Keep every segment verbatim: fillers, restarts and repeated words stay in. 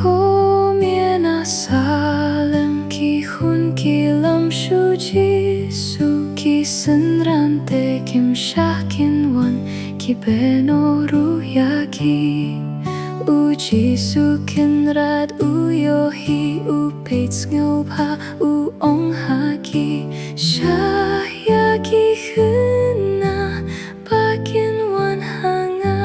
Kumne na Salem ki khun ki lum sha u Jisu, ki synran te kim shah kin wan, ki beh noh ruh ïa ki. U Jisu Kynrad u ïohi, u peit sngewbha, u ong ha ki, shah ïa ki khynnah ba kin wan ha nga.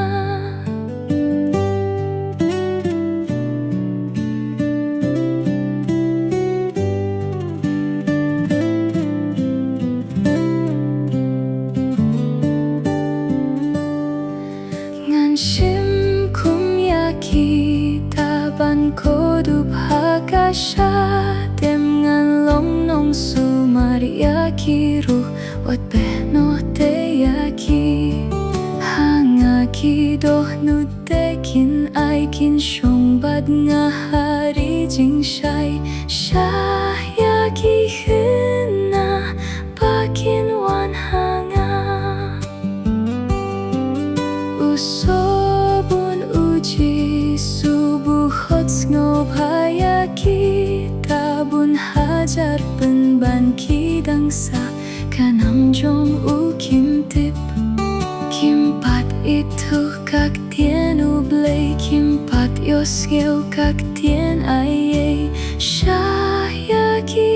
Ngan shim kum ïa kita ban kodup ha ka shadem, ngan long nongsumar ïa ki ruh, wat beh noh te ïa ki. Ha nga ki dohnud te kin ai, kin shong bad nga ha ri jingshai, shah ïa ki khynnah ba kin wan ha nga. U Sobun u Jisu buhot sngewbha ïa kita, bun hajar pynban ki dang sah ka nam jong u kim tip. Kim pat ithuh ka ktien U Blei, kim pat ïohsngew ka ktien eiei, shah ïa ki